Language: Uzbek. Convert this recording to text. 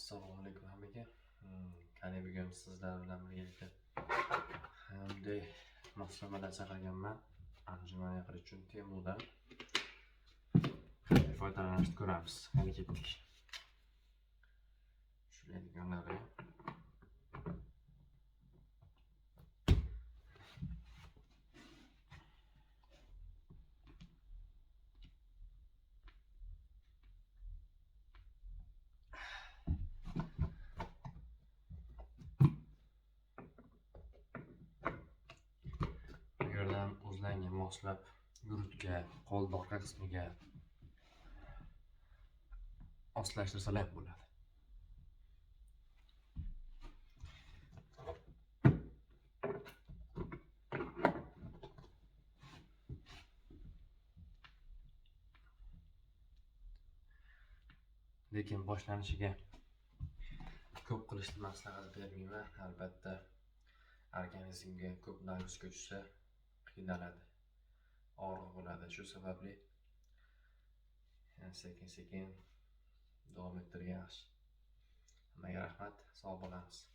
Assalomu alaykum hammaga. Qani bugun sizlar bilan birgalikda bunday moslamalar chiqarganman. Anjuman qilish uchun Temudan qanday foydalanishni ko'ramiz. Qani ketdik. Shulaydiganlari. Bu yerdan o'zlaringga moslab yurutga, qo'lni orqa qismiga moslashtirsalar ham bo'ladi. Lekin boshlanishiga ko'p qilishni maslahat bermayman. Albatta, organizmga ko'p нагрузка tushsa qiynaladi, og'riq bo'ladi. Shu sababli sekin-sekin davom ettirgan yaxshi. Hammaga rahmat, sog' bo'lamiz.